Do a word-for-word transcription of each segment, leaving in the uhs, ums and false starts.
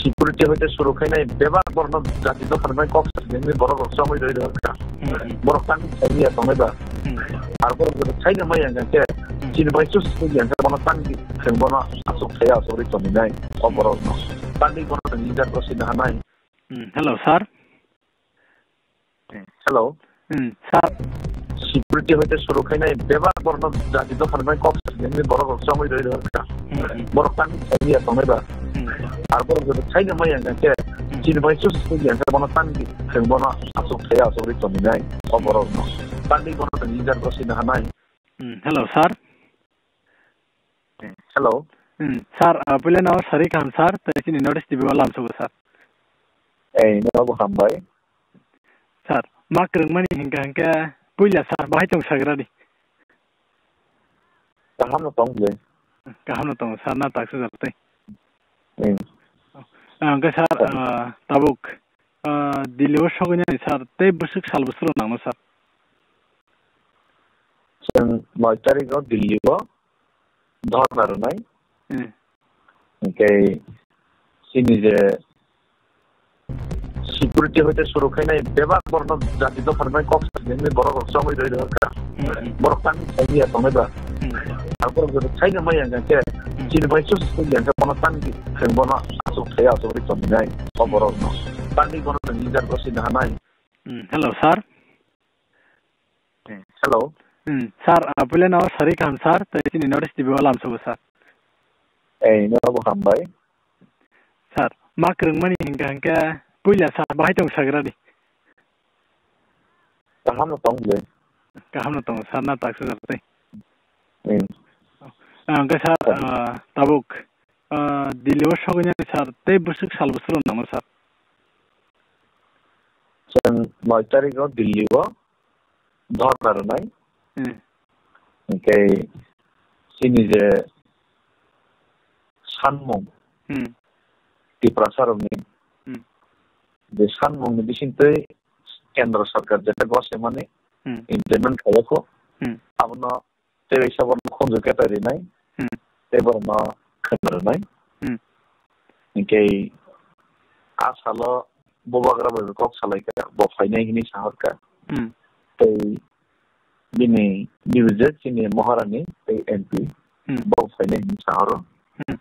security hoite suru khainai bebak borno jati dophani bai kok sajagwi borok rok chongwi roi roi kha. Hmm. Borok tang thai ya tongnai ba. Hmm. Ar borok jodi thai na mai yang khe Hmm. chini bai sus yang khe bono tang di thang bono asuk thai asuk ri tongwi nai o borok no. Tang di bono tang injak rosina hanai. Hmm. Hello, sir. Hello. Hmm, sir. Security hoite suru khainai bebak borno jati dophani bai kok sajagwi borok rok chongwi roi roi kha. Hmm. Borok tang thai ya tongnai ba. Hmm. Ar borok jodi thai na mai yang khe Hmm. chini bai sus yang khe bono tang di thang bono asuk thai asuk ri tongwi nai o borok no. Tang di bono tang injak rosina hanai. Hmm, hello, sir. Hello. Hmm, sir, ah, puila no sari kaham, sir, tei chini North East T V o lam sugo, sir. Ei, no bo hambai. Sir, ma kwrwngmani hinkha hinkhe puila, sir, bahai tong sagra di. Kaham no tong le. Kaham no tong, sir, na tak sujak tei. Hmm. Ah, hinkhe, sir, Hmm. ah, tabuk, ah, Delhi o sogwi nani, sir, tei bwswk sal bwswk rok nangno, sir. Chwng noi tarikh o Delhi o dhorna rwnai. Hmm. Hinkhe chini je security hoite suru khainai bebak borno jati dophani bai kok sajagwi borok rok chongwi roi roi kha. Hmm. Borok tang thai ya tongnai ba. Hmm. Ar borok jodi thai na mai yang khe Hmm. chini bai sus yang khe bono tang di thang bono asuk thai asuk ri tongwi nai o borok no. Tang di bono tang injak rosina hanai. Hmm. Hello, sir. Hello. Hmm, sir, ah, puila no sari kaham, sir, tei chini North East T V o lam sugo, sir. Ei, no bo hambai. Sir, ma kwrwngmani hinkha hinkhe puila, sir, bahai tong sagra di. Kaham no tong le. Kaham no tong, sir, na tak sujak tei. Hmm. Ah, hinkhe, sir, Tong. ah, tabuk, ah, Delhi o sogwi nani, sir, tei bwswk sal bwswk rok nangno, sir. Chwng noi tarikh o Delhi o dhorna rwnai. Hmm. Hinkhe chini je sanmung Hmm. Tiprasa rokni Hmm. je sanmung ni bisingtwi kendra sarkar je gose mani Hmm. implement khaiyakho Hmm. abono tei kaisa borokno khunju keta rinai, Hmm. tei borokno khwna rwnai. Hmm. Hinkhe a salo bubagra bai kok salaikha, bo phainai hinwi sahorkha. Hmm. Tei bini B B J chini Maharani tei M P Hmm. bo phainai hinwi sahoro. Hmm.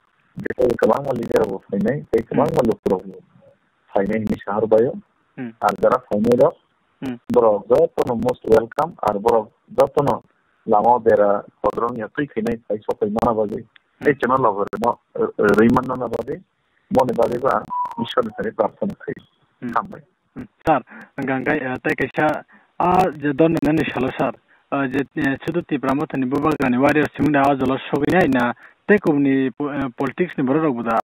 Tei kwbangma leader bo phainai, tei Hmm. kwbangma lukurok bo phainai hinwi sahor baio. Hmm. Ar jara phainai rok Hmm. borok jotono most welcome, ar borok jotono lama bera kodrong ya twi khainai phai sopai mana bagwi, Hmm. tei chwngno logo rwno, eh, eh, rwi manna bagwi, moni bagwi ba Ishwarni thani prarthana khai. Hmm. Hambai. Hmm. Sir, hwnkha hwnkhe, eh, tei kaisa, ah, je dol ni nani salo, sir, ah, je, eh, sudu Tipra Mothani bubagrani warrior simi da o jolo sogwi nai na, tei kubuni po-, eh, politics ni borok rok bo da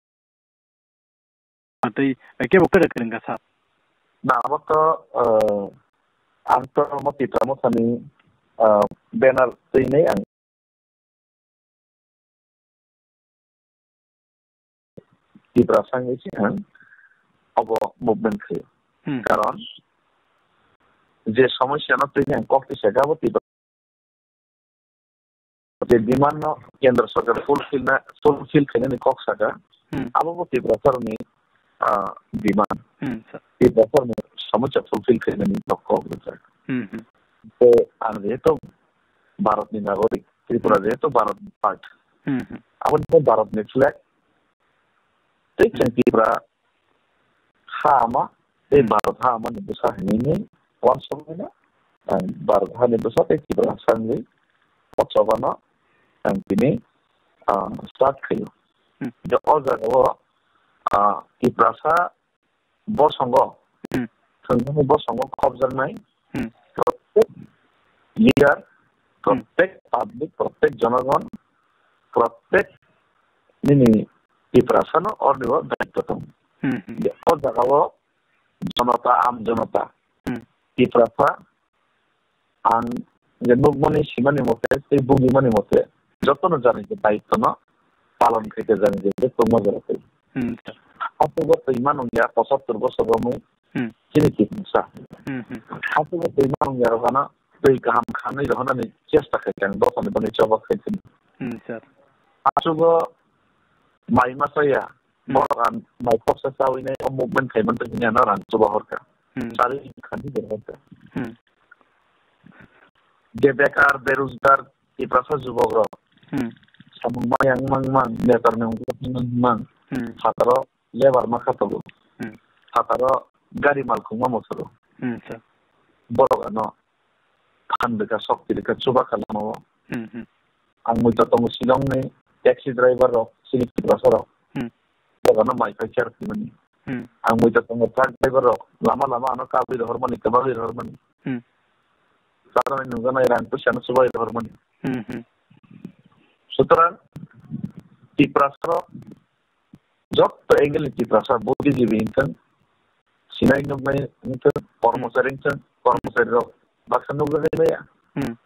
tei kebo kwrwk kwrwng kha, sir. Na, abo to, eh, ang to omo Tipra Mothani, eh, banner twinai ang Tiprasa wngwi se ang obo movement khaio. Hmm. Karon je somosya no twinai ang kok tisa kha abo Tipra je demand no kendra sarkar fulfill na, fulfill khainani kok saka, Hmm. abo bo Tiprasarokni, ah, demand. Hmm, sir. Tiprasarokni somosya fulfill khainani kok, kok rijak. Hmm, hmm. Tei ang jehetu Bharatni nagorik, Tripura Hmm. jehetu Bharatni part. Hmm, hmm. Aboni Bharatni flag. Tei Hmm. chwng Tripura ha ama tei Hmm. Bharat ha ama ni bwsa hinwi uansukmano ang Bharat ha ni bwsa tei Tripura ha wngwi o choba no ang tini, ah, start khaio. Hmm. Je o jaga o, ah, Tiprasa bosongo, Hmm. thwngmani bosongo khopjaknai Hmm. prottek leader, Hmm. prottek public, prottek jonogon, prottek nini Tiprasano orni o daitto tongo. Hmm, hmm. Je o jaga o jonota, am jonota, Hmm. Tiprasa ang je nukmani, simani mote tei bugimani mote jotono jani je daitto no palon khaikhe jani je tongma jora tei. Hmm, sir. Aswk bo twi manung ya, pochattor bosor romwi Hmm. chini Tiprasa. Hmm, hmm. Aswk bo twi manung ya rohana twi kaham khanwi rohonani chesta khaikhe ang dophani bagwi choba khaikhe. Hmm, sir. Aswk bo mai masa ya, Hmm. Borok ang mai khoksa chawi nai o movement khai man tong hini ano rang chuba horkha. Hmm. Chari khani ber horkha. Hmm. Je bekar, berojgar, Tiprasa jubok rok. Hmm. Samung mayang mang mang, netar nung mang mang. Hmm. Hataro lebar ma kha tongo. Hmm. Hataro gari mal khungma mothoro. Hmm, sir. Borok ano phan rwkha, sokti rwkha, chuba kha lama o. Hmm, hmm. Ang muitu tongo Shillong ni taxi driver rok, chini Tiprasa rok. Hmm. Borok ano mai phai share khaimani. Hmm. Ang muitu tongo truck driver rok, lama lama ano kabui rohormani, kabui rohormani. Hmm. Chajani nungjaknai rang puisa no chubai rohormani. Hmm, hmm. Sutrang Tiprasa rok Jotto angle ni Tiprasa, buddhijibi wngthung, sinai nuknai wngthung, kormochari wngthung, kormochari rok baksa nukjagwi maya. Hmm.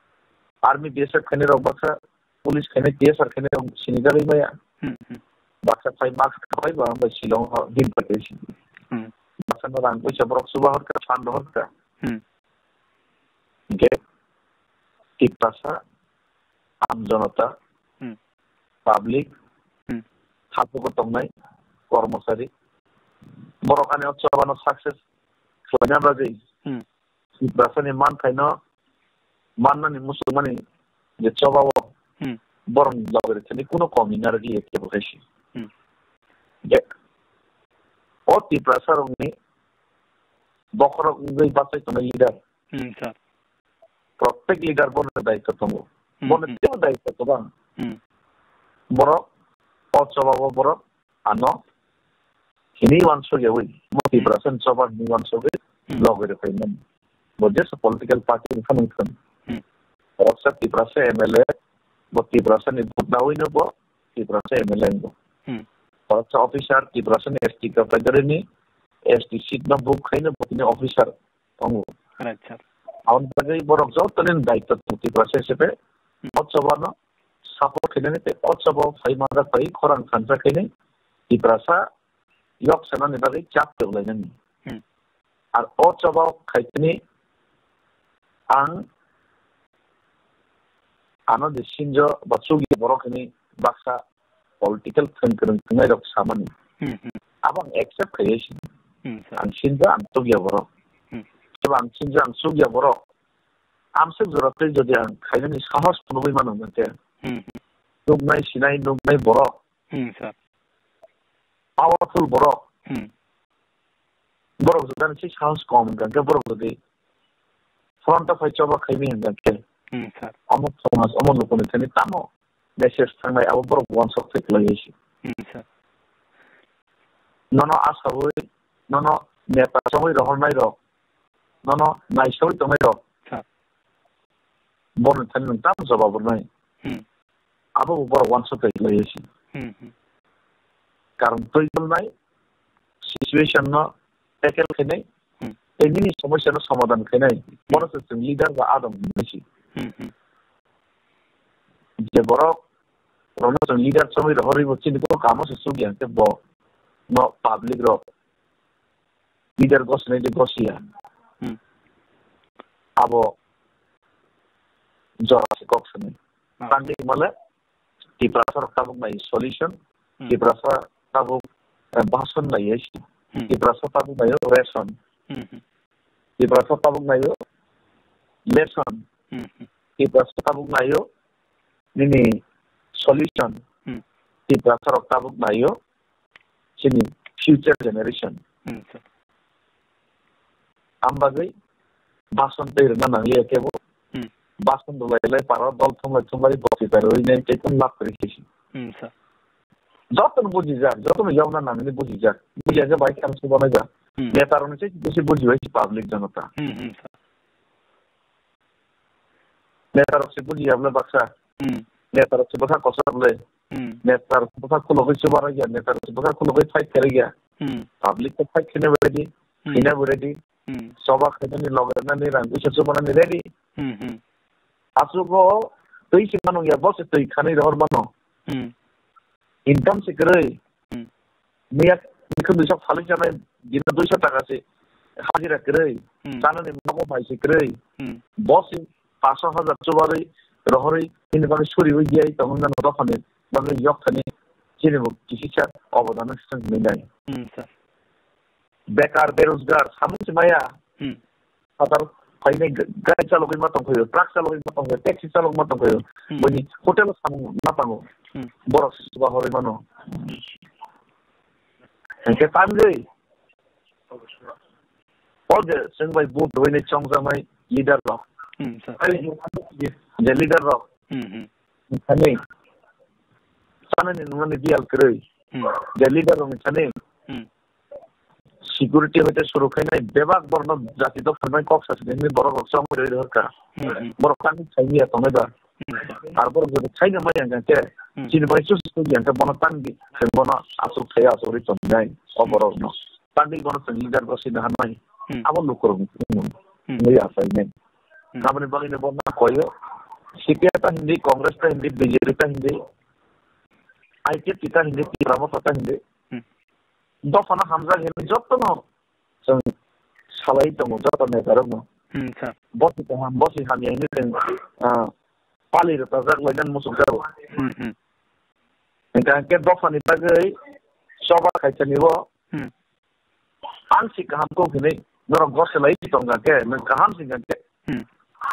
Army, B S F khainai rok baksa, police khainai, T S R khainai rok sinijagwi maya. Hmm, hmm. Baksa phai mask kapai ba, bai Shillong o din pakai si. Hmm. Baksa no rang puisa borok chuba horkha, phan rohorkha. Hmm. Hingke Tiprasa Aam Janata, Hmm. Public, Hmm. Thapuko tongnai kormochari. Borok ani o chobano success khlaina bagwi Hmm. Tiprasani manthaino mannani muchungmani je chobao Hmm. borokni logori thani kuno komi narwkya kebo khai se. Hmm. Je o Tiprasa rokni bokhorok wngwi bachai tongnai leader. Hmm, sir. Protek leader bono daitw tongo. Hmm, bono hmm. Teibo daitw kwbang. Hmm. Borok o chobao borok ano hini wansuk yawi, mo Hmm. Tiprasa ni choba hini wansugwi Hmm. logwi rwkhaimani. Bo jesa political party ni phano wngthun. Hmm. Borok sa Tiprasa M L A, bo Tiprasa ni vote nawi no bo Tiprasa M L A wngbo. Hmm. Borok sa officer Tiprasa ni S T kapaidari ni S T seat no book khaino bo tini officer tongo. Right, sir. Aboni bagwi borok joto ni daitw tong Tiprasa hisabe, Hmm. O choba no support khainani tei o choba o phai manjak bai khorang thansa khainai Tiprasa yok sanani bagwi chap tonglainani. Hmm. Ar o choba o khaitini ang ano je sinjo ba chukya borok hini baksa political thwng kwrwng thwngnai rok samani. Hmm, hmm. Abo ang accept khaiya sini. Hmm, sir. Ang sinjo ang chukya borok. Hmm. Soba ang sinjo ang chukya borok. Amswk jora tei jodi ang khainani sahos phunugwi mano hwnkhe. Hmm, hmm. Nuknai sinai nuknai borok. Hmm, sir. Powerful borok. Hmm. Borok jodi ani se sahos kom hwnkha hwnkhe borok jodi front o phai choba khaimani hwnkha hwnkhe. Hmm, sir. Omo somaj, omo lukuni thani tamo message thangnai abo borok uansuk thai kwlaiya se. Hmm, sir. Nono asaui, nono neta chongwi rohornai rok, nono naisogwi tongnai rok. Sir. Borokni thani nwng tamo jobab rwnai. Hmm. Abo bo borok uansuk thai kwlaiya se. Hmm, hmm. Karon twi tolnai, situation no tackle khainai, Hmm. tei nini somosya no somadhan khainai, Hmm. bono se chwng leader ba adong hinwi si. Hmm, hmm. Je borok, borokno chwng leader chongwi rohorwi bo chini bo kamo se chukya hwnkhe bo no public rok leader gosinai de gosiya. Hmm. Abo jora se kok swnwi. Ah. Tangwi hwnmale Tiprasa rok tabuk nai solution, Hmm. Tiprasa tabuk, eh, bason nai esi, Hmm. Tiprasa tabuk nai ration, Hmm, hmm. Tiprasa tabuk nai lesson, Hmm, hmm. Tiprasa tabuk nai nini solution, Hmm. Tiprasa rok tabuk nai chini future generation. Hmm, sir. Am bagwi bason tei rwna nangliya kebo. Hmm. Bason rwlai lai paro dol thumlai thumlai boti bai rwui nai tei tong lab kwrwi khe si. Hmm, sir. Jotono bujijak, jotono yokna nangni bujijak. Bujiya khe bai khe ang subanai ja. Hmm. Neta rokni se bisi bujibai si public jonota. Hmm, hmm, sir. Neta rok se bujiya bwle baksa. Hmm. Neta rok se bwsa kosa bwle. Hmm. Neta rok se bwsa khulogwi chubarai ya, neta rok se bwsa khulogwi fight kharai ya. Hmm. Public to fight khina ready, Hmm. khina ready. Hmm. Soba khainani loge nani rang bisa chubanani ready. Hmm, hmm. Aswk o twi se mano ya, bo se twi khanwi rohor mano. Hmm. Income se kwrwi. Hmm. Miya, mikhun duisok salai chanai, dino duisok taka se hajira kwrwi. Hmm. Chanani nogo mai se kwrwi. Hmm. Bo se paso hajar chubarwi, rohorwi, nini bagwi suriwi diyai tongo nang dophani, bagwi yok thani, Chini bo kisisa obodan wng swng hinwi nai. Hmm, sir. Bekar, berojgar, samung se maya. Hmm. Sadar phainai ga-, gari chalogwi ma tongkhaio, truck chalogwi ma tongkhaio, taxi chalogwi ma tongkhaio. Hmm. Boni hotel samung ma tango. Hmm. Borok se chuba horwi mano. Hingke tamjai. O je chwng bai vote rwinai chongjaknai leader rok. Hmm, sir. Je leader rok. Hmm, hmm. Thani. Sanani nungani biyal kwrwi. Hmm. Je leader rokni thani. Hmm. Security hoite suru khainai bebak borno jati dopha bai kok sasi hinwi borok rok chongwi rwi rwkha. Hmm, hmm. Borok tangwi khaimya tongnai ba. Hmm. Ar borok jodi khaina maya hwnkhe. Hmm. Chini bai chusu yang khe bono tangdi. Bono asuk thaya asuk ri tongnai. O borok no. Tangwi bono chwng leader bo sina hanai. Hmm. Abo lukurok wngwi achainai. Hmm. Aboni bagwino bo ma koyo. C P I ta hindi, Congress ta hindi, B J P ta hindi, I P F T ta hindi, Tipra Motha ta hindi. Hmm. Dophano hamjak hinwi jotono chwng salai tongo, joto netarokno. Hmm, sir. Bosi kaham, bosi hamya hinwi chwng, ah, pali rwchajak lainani muchungjago. Hmm, hmm. Hingkha hingkhe dophani bagwi choba khaisani bo Hmm. Ang si kaham kok hinwi norok gosel lai tong kha khe, nwng kaham si kha khe. Hmm.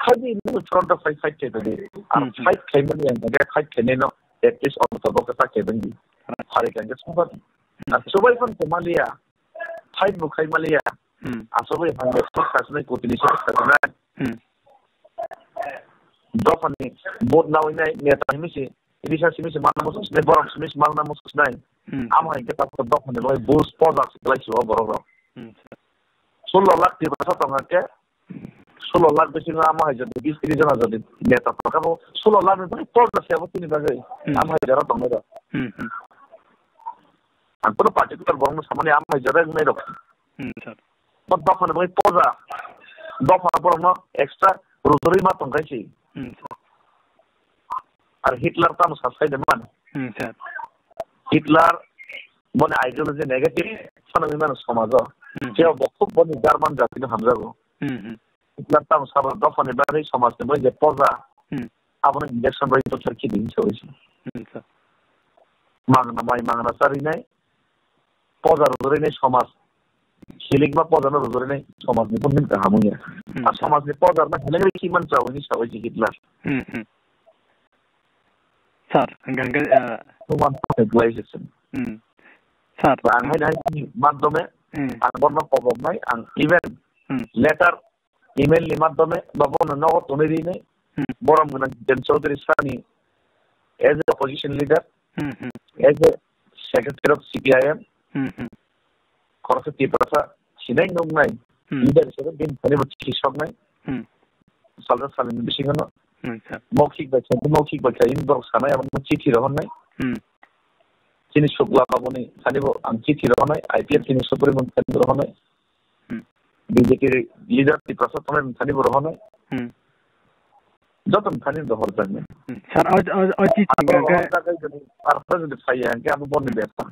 Phaidi nwng front o fight, fight khe tadi. Ang Hmm, hmm. Fight khaimani ang khe fight khainai no at least on to bokhe ta khe bangdi. Right. Hari kha khe sobat. Hmm. Ang sobai phone khe maliya. Fight bo khai maliya. Hmm. Asogwi hangbe sok khasnai kutini sok khasnai. Hmm. Dophani vote nawi nai neta himi si. Risa simi se mangna muchung sinai, borok simi se mangna muchung sinai. Hmm. Amo hai khe takhuk dophani bagwi bus pojak se kwlai si o borok rok. Hmm. Sullo lakh Tiprasa tong kha khe, sullo lakh bisingo amo hai jodi bis tris jona jodi neta tong kha bo, sullo lakh ni bagwi pojak se abo chini bagwi. Hmm. Amo hai jora tongnai rok. Hmm, hmm. Ang kono particular borok no samani amo hai jora wngnai rok. Hmm, sir. Bo dophani bagwi poja. Dopha borokno extra rujurwi ma tongkhai se. Hmm, sir. Ar Hitler tamo sa sai de man. Hmm, sir. Hitler boni ideology negative phano wngwi mano somajo. Hmm. Cheo bo khub boni German jatino hamjago. Hmm, hmm. Hitler tamo sabo dophani bagwi somajni bagwi je poja. Hmm. Abono injection bai torture khidi hinwi saui se. Hmm, sir. Mangna mai mangna charinai. Poja rwgwrwinai somaj, silikma pojano rwgwrwinai somajni phunukgwi kaham wngya. Hmm. A somajni pojarno helengri khiman chawi hinwi sawi se Hitler. Hmm, hmm. Sir, hwnkha hwnkhe, ah, Human Rights Violation. Hmm. Sir. Ang hai hai ni madhyome, Hmm. Ang borno koboknai, ang even Hmm. Letter email ni madhyome ba bono nogo tonwi rinai, Hmm. Borom gwnang Jitem Chaudhary sir ni as a opposition leader, Hmm, hmm. As a secretary of C P I M, Hmm, hmm. Khoroksa Tiprasa sinai nuknai, Hmm. Leader hisabe bini thani bo chithi soknai, Hmm. Salsa salini bisingo no, Hmm, sir. Maukhik bai khe, maukhik bai khe, borok sanai abono chithi rohornai, Hmm. Chini Sukla babuni thani bo ang chithi rohornai, I P F T ni Supremo thani rohornai. Hmm. B J P leader Tiprasa tongnai thani bo rohornai. Hmm. Joto thani rohorjaknai. Hmm. Sir, o, o, o chithi Abo hwnkha khe rohorjak hai jodi, arpore jodi phaiya hwnkhe abo borni bepar.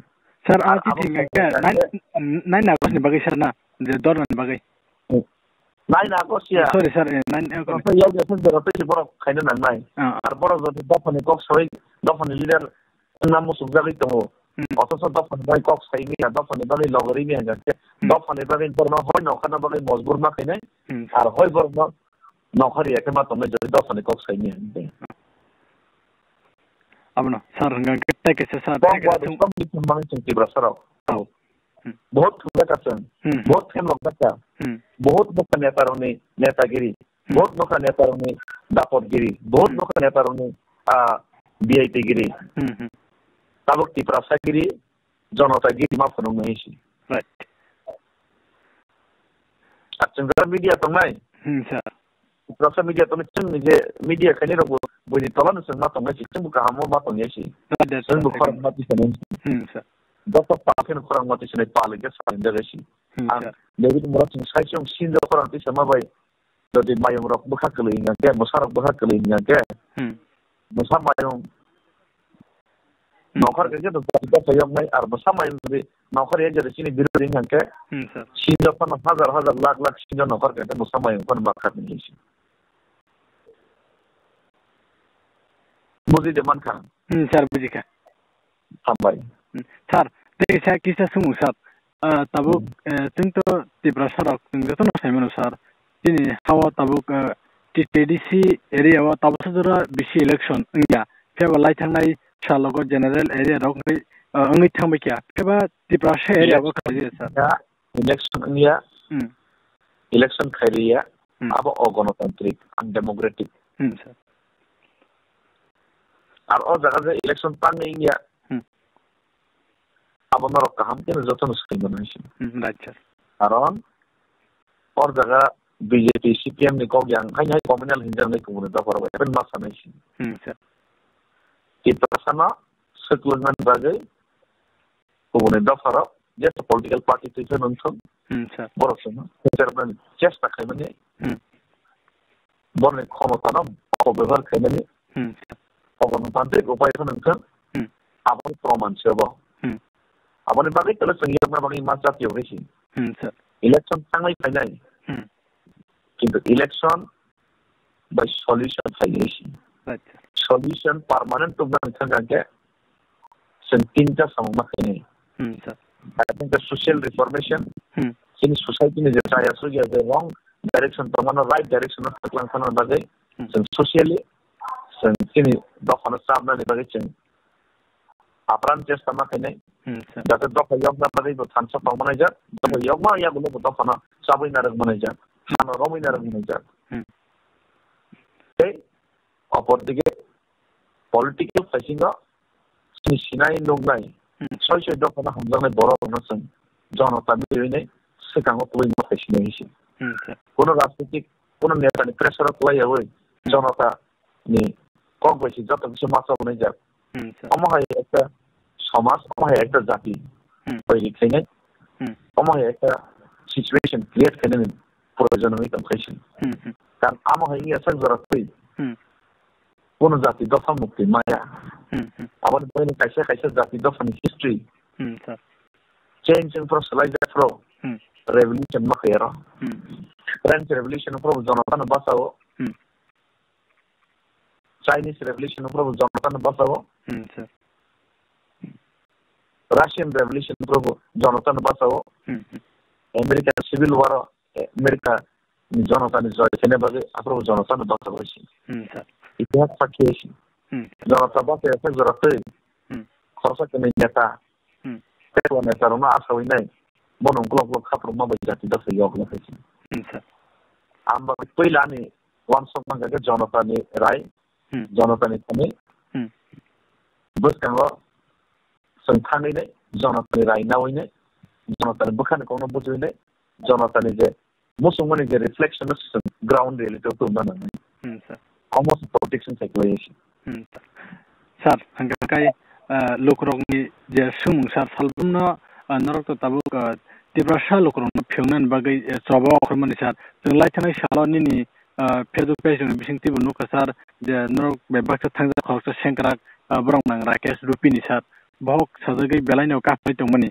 Sir, o Ar chithi abo hwnkha khe phaiya nine, hwnkhe nine August ni bagwi sir na, je dorna ni bagwi. Hmm. Nine August ya. Sorry, sir, eh, nine August. Abo yau jesa jora tei borok khaina nangnai. Ah. Ar borok jodi dophani kok soi, dophani leader wngna muchungjagwi tongo. Hmm. Othocho dophani bagwi kok saimanya, dophani bagwi logorwi manya hwnkhe, Hmm. Dophani bagwi borokno hoi nokharna bagwi mojbur ma khainai, Hmm. Ar hoi borokno nokhar ya khe ma tongnai jodi dophani kok saimanya hwnkhe. Abono sir hwnkha khe tei kaisa sir, tei kaisa Bong thung- bong bong bong chwng Tiprasa rok. Oh. Hmm. Bahut thung kha chwng, Hmm. Bahut phem rok kha. Hmm. Bahut nokha neta rokni netagiri. Hmm. Bahut nokha neta rokni dapot giri, bahut Hmm. nokha neta rokni, ah, V I P giri. Hmm, hmm. Tabuk Tiprasa giri, Jonota giri ma phunuk nai si. Right. Ar chwng jara media tongnai. Hmm, sir. Tiprasa media tongnai, chwng ni je media khaini rok bo buini tola no chwng ma tongnai si, chwng bo kaham ma tongnai si. Right, that's Chwng bo right. Khorang ma tisa nai si. Hmm, sir. Joto pal khe khorang ma tisa nai pal khe sa nai si. Hmm, Ang sir. David Murad chwng sai chwng sin khorang tisa ma bai. Jodi mayung rok bwkha kwlwi hwnkha khe, bwsa rok bwkha kwlwi hwnkha khe, Hmm. Bwsa mayung Hmm. Nokhar khe khe to jati bwsa yoknai, ar bwsa mayung jodi nokhar ya jodi chini birodhi hwnkha khe, Hmm, sir. Sinjo phano hajar hajar lakh lakh sinjo nokhar khe bwsa mayung phano bakha ni si. Buji de mankha. Hmm, sir, buji kha. Hambai. Hmm. Sir, tei kisa kisa sumung sir. Ah, tabuk, Hmm. eh, chwng to Tiprasa rok chwng jotono sai mano sir. Chini hao tabuk, eh, T T D C area o tabuksa jora bisi election wngya. Phiya ba lai thangnai salogo general area rok wngwi, eh, wngwi thangbai kha. Phiya ba Tiprasa area o Election khlai sir. Ya, election wngya. Hmm. Election khairiya. Hmm. Abo ogonotantrik, undemocratic. Hmm, sir. Ar o jaga je election tangwi wngya. Hmm. Abo norok kaham khe jotono swngwi mano hinwi. Hmm, right, sir. Karon o jaga B J P, C P M ni kok yang haino hai communal hinjaknai kubuni dopha rok bai ma sanai si. Hmm, sir. Tiprasa no swklwngna bagwi kubuni dopha rok je political party twi phano wngthok, Hmm, sir. Borok chwngno hinjaknani chesta khaimani. Hmm. Borokni khomotano opobebohar khaimani, Hmm. ogonotantrik upai phano wngthok, Hmm. aboni proman se bo. Hmm. Aboni bagwi tole chwng yakna bagwi ma chapio hinwi si. Hmm, sir. Election tangwi phainai. Hmm. Kintu election bai solution phainai si. Right, sir. Solution permanent tubna thangkha khe chwng tinta samung ma khainai. Hmm, sir. Bai tongkha social reformation, Hmm. chini society ni je chaya sugya je wrong direction tongmano right direction o kwklang thangna bagwi Hmm. chwng socially chwng chini dophano chapnani bagwi chwng apran chesta ma khainai. Hmm, sir. Jate dopha yokna bagwi bo thansa tong manai jak, dopha Hmm. yokma yagulo bo dophano chabwi narwk manai jak, Hmm. hano romwi narwk manai jak. Hmm. Tei opor dige political phaising o chini sinai nuknai Hmm. soi soi dophano hamjaknai borok rokno chwng jonota milwi nai swkango tubui ma phaisinai hinwi si. Hmm, sir. Kuno rajnitik, kuno neta ni pressure o kwlai yawi Hmm. jonota ni kok bai se joto kisa masa hwnwi jak. Hmm, sir. Omo hai ekta somaj, omo hai ekta jati Hmm. tairik khainai, Hmm. omo hai ekta situation create khainani proyojon wngwi tong khaisi. Hmm, hmm. Karon amo hai wngya sak jora twi Hmm. kuno jati dopha mukti maya. Hmm, hmm. Aboni bagwi kaisa kaisa jati dophani history Hmm, sir. change wngphro swlaijak phro Hmm. revolution ma khaiya ro. Hmm. French revolution phro jonotano bachao. Hmm. Chinese Revolution phro bo jonotano bachao. Hmm, sir. Russian Revolution phro bo jonotano bachao. Hmm, hmm. American Civil War o America ni jonotani joy khaina bagwi aphro bo jonotano bachao si. Hmm, sir. Itihas sakhi si. Hmm. Jonota bachai sak jora twi. Hmm. Khoroksa kwnwi neta. Hmm. Tei bo neta rokno asawi nai. Bono uklok uklok khaprokma bai jati dopha yokna khaisi. Hmm, sir. Ang bagwi puila ani wansok mankha khe jonotani rai, Hmm. jonotani thani Hmm. bwskango chwng thangwi nai, jonotani rai nawi nai, jonotani bwkhani kokno bujui nai, jonotani je muchungmani je reflection no chwng ground reality o tubuna nangnai. Hmm, sir. Omo se politics wngkha kwlai se. Hmm, sir. Sir, hwnkhe kai, ah, lukurokni je swngmung sir, salbumno, ah, norok to tabuk, ah, Tiprasa lukurokno phiyoknani bagwi, eh, choba okhormani sir. Chwng lai thangnai salo nini, ah, Facebook page rokni bising twibo nukha sir, je norok bai baksa thangjak khoroksa sengkrak, ah, borok nang Rakesh Rupini sir. Bohok sajagwi belaino kaphai tongmani.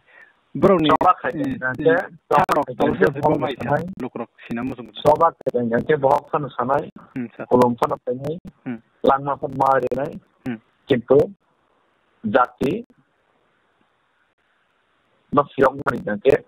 Borokni, Choba khai eh, tongkha khe, eh, choba charok khai tongkha tabukhe khe bohok bai sir, sanai. Lukurok sina muchung. Choba khai tongkha khe bohok phano sanai, Hmm, sir. Kolom phano khainai, Hmm. langma phano ma rinai. Hmm. Kintu jati no phiyokmani hwnkhe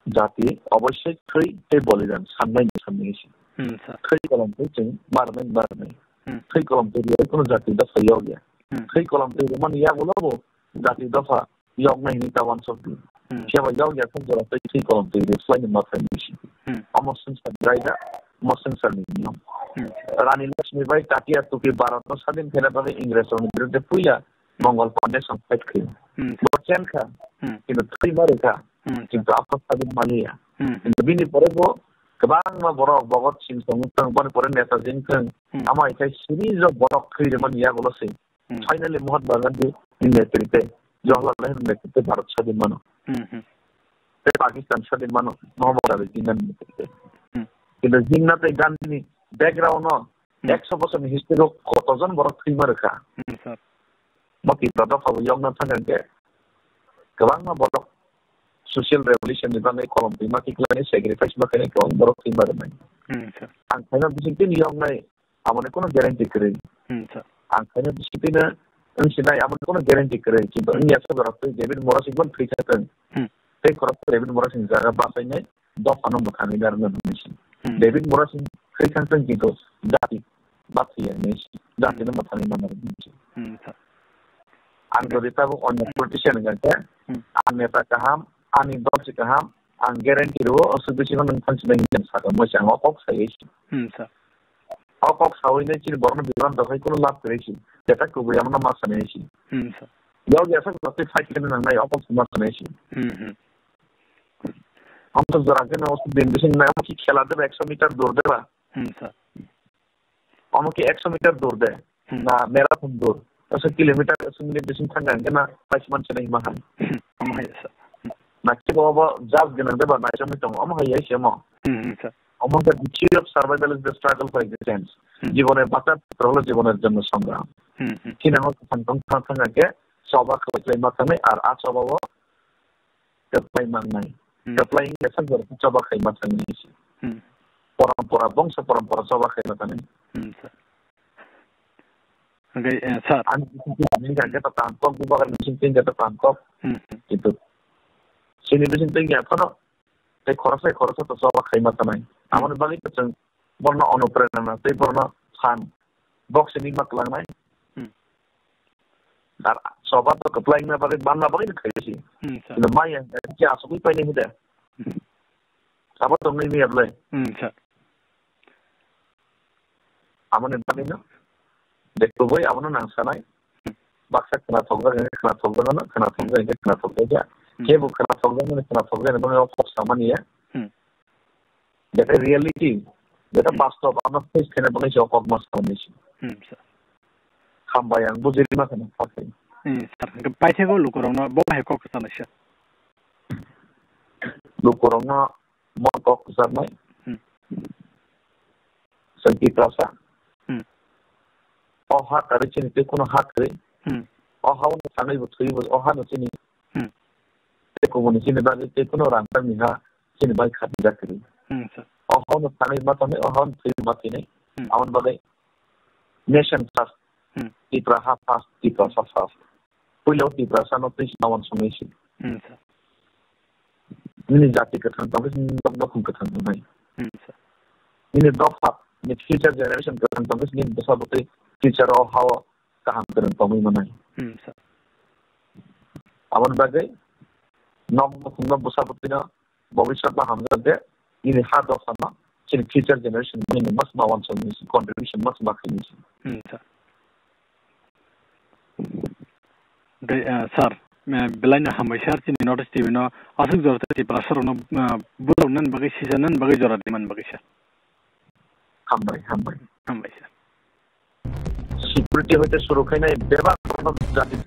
jati oboisoi thwi tei bolidan sanmani sanmani se. Hmm, sir. Thwi kolom twi chwng ma rwnai ma rwnai. Hmm. Thwi kolom twi rwui kunu jati dopha yokya. Hmm. Thwi kolom twi rwmani yagulo bo jati dopha yoknai hinwi ta uansukdi. Hmm. Phiya ba yokya khe jora tei thwi kolom twi rwui swlaini ma phainai se. Hmm. Omo swngchar ni raida, omo swngchar ni niyom. Hmm. Rani Lakshmi Bai Tatia Tuki Bharat no sadin khaina bagwi Ingres rokni birudde puila Mongol Pandey song fight khayo. Hmm. Bo chen kha, Hmm. kintu thwi ma rwkha, Hmm. kintu aphano sadin maliya. Hmm. Kintu bini pore bo kwbangma borok, Bhagat Singh tong wng thang, boni pore Netaji wng thang, Hmm. ama hai khai series of borok thwi rwmani yagulo se. Hmm. Finally Mahatma Gandhi ni netrite, Jawaharlal Nehru ni netrite Bharat sadin mano. Hmm, hmm. Tei Pakistan sadin mano, Mahatma Gandhi jingnani netrite. Hmm. Kintu jingna tei Gandhi ni background no Hmm. ekso bosorni history o kotojon borok thwima rwkha. Hmm, sir. Mo Tipra dopha bo yokna thang khe kwbangma borok social revolution ni bagwi kolom twima kiklani sacrifice ma khainai kwbang borok thwima rwnai. Hmm, sir. Ang khaina bising tini yoknai aboni kono guarantee kwrwi. Hmm, sir. Ang khaina bising tini Wng sinai, amo kono guarantee kwrwi, kintu wng ya sa jora twi David Murasing ban thwi thang thung. Hmm. Tei khorok David Murasing jaga bachainai dopha no mwthangwi narwkna hwnwi si. Hmm. David Murasing thwi thang thung, kintu jati bathwi ya hwnwi si. Jati no mwthangwi narwkna hwnwi si. Hmm, sir. Ang jodi tabuk onyo politician hwnkha khe, Hmm. ang neta kaham, ani dol se kaham, ang guarantee rwo, aswk bisingo nwng thansi nai hwnwi ang sakha, moi se ang o kok sai si. Hmm, sir. O kok saui nai chini borokno biman dokhai kuno lab kwrwi si. Jeta kubui amo no ma sanai si. Hmm, sir. Yog yasa jotoi fight khe nang nai o kok ma sanai si. Hmm, hmm. Amsa jora khe no din bising nai amo ki khela deba ekso meter dur deba. Hmm, sir. Omo ki ekso meter dur de. Hmm. Na marathon dur. Aswk kilometer aswk minute bising thang khe na paisa man sanai ma hai. Hmm, omo hai sir. Na khe bo bo jab gwnang deba nai chomwi tongo. Omo hai ya se mo. Hmm, hmm, sir. Omo khe the theory of survival is the struggle for existence. Hmm. Jibone bachar chakra holo jibonor jonno songram. Hmm, hmm. Thina hol thang thang thang thang khe choba khlai khlai ma thangnai ar a choba o kwplai mangnai. Hmm. Kwplai wngya sa jora choba khlai ma thangnai se. Hmm. Porompora, bongso porompora choba khlai ma thangnai. Hmm, sir. Hwnkhe, eh, sir. Ani bising twi hwnkha khe ta tangkok, bubagra bising twi hwnkha ta tangkok. Hmm, hmm. Kintu chini bising twi hwnkha phano tei khoroksa khoroksa to choba khlai ma thangnai. Hmm. Aboni bagwi to chwng borno onuprerana tei borno phan bok sini ma kwlangnai. Hmm. Dar choba to kwplai wngna bagwi, manna bagwi no khaisi. Hmm, sir. Kintu maya hwnkha khe asugwi painai hwnkhe. Hmm. Abo tongnai miya bwlai. Hmm, sir. Aboni bagwi no. Dekto boi abono nang sanai. Hmm. Baksa khwnathokjak hwnkhe khwnathokjak no, khwnathokjak hwnkhe khwnathokjak ya. Hmm. Kebo khwnathokjak hwnkhe khwnathokjak hwnkhe o kok samani ya. Hmm. Jeta reality, jeta Hmm. bastob, ano face khaina bagwi se o kok ma samani se. Hmm, sir. Hambai ang bujiri ma khana kha khai. Hmm, sir. Hwnkhe paithakgo lukurokno bo hai kok sanai sir. Lukurokno mo kok sanai. Hmm. Chwng Tiprasa. Hmm. O ha kwrwi chini tei kuno ha kwrwi. Hmm. O ha-o no thangwi bo thwi bo, o ha no chini Hmm. Tei kubuni chini bagwi tei kuno rang tamni ha chini bai khatijak kwrwi. Hmm, sir. O ha-o no thangwi ma tongnai, o ha-o no thwi ma thwinai. Hmm. Aboni bagwi nation first, Hmm. Tipra ha first, Tiprasa first. Puila o Tiprasa no twi sina wan songwi si. Hmm, sir. Nini jati kwthang tongkhe nini nok, nokhung kwthang tongnai. Hmm, sir. Nini dopha, nini future generation kwthang tongkhe nini bwsa bwtwi future o ha-o kaham kwrwng tongwi manai. Hmm, sir. Aboni bagwi nok nukhungno bwsa bwtwino bobiswt no hamjak de, nini ha dophano chini future generation ni mas ma wansuk ni contribution mas ma khaini. Hmm, sir. De, eh, sir, eh, belai no hambai sir, chini North East T V no aswk jora tei Tiprasa rokno, eh, bujoknani bagwi, sijaknani bagwi jora rimani bagwi sir. Hambai, hambai. Hambai sir. Security hoite suru khainai bebak kono jati.